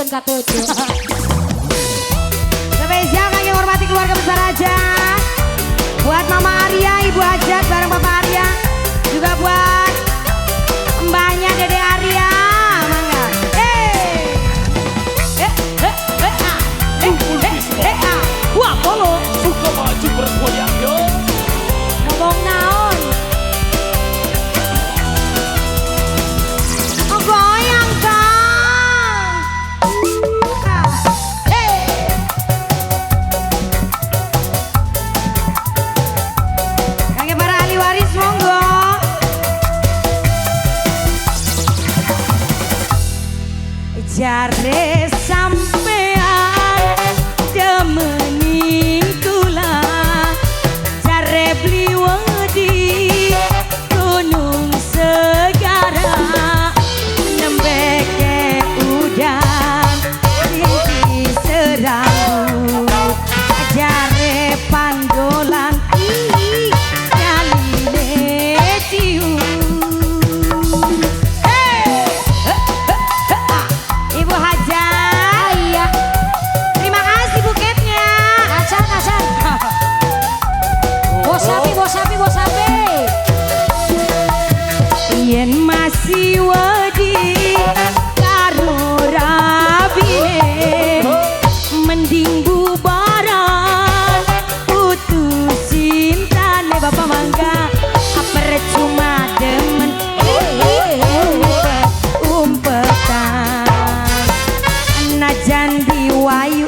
katuju. Spesial kami hormati keluarga besar aja. Buat Mama Arya, Ibu Hajat bareng Bapak Arya. Juga buat mbahnya Dede Arya. Mangga. Eh. Eh, eh, eh, ah. Eh, eh, eh, ah. Wah, polo. Suka maju bergoyang yo. Ngomong naon? Oh, goyang Kang. Eh. Kangge para ahli waris monggo. Jare sampean demening kula, jare beli wedi gunung segara, nembeke udan tinggi serambut, jare pandolan nyaline cium. Ibu Hajat, Iya. terima kasih buketnya. Acan, acan. Bos sapi, bos sapi, bos sapi. Yen masih wedi karo rabine, mending bubaran putus cintane. Bapak mangga, percuma demen umpet umpetan, najan diwayu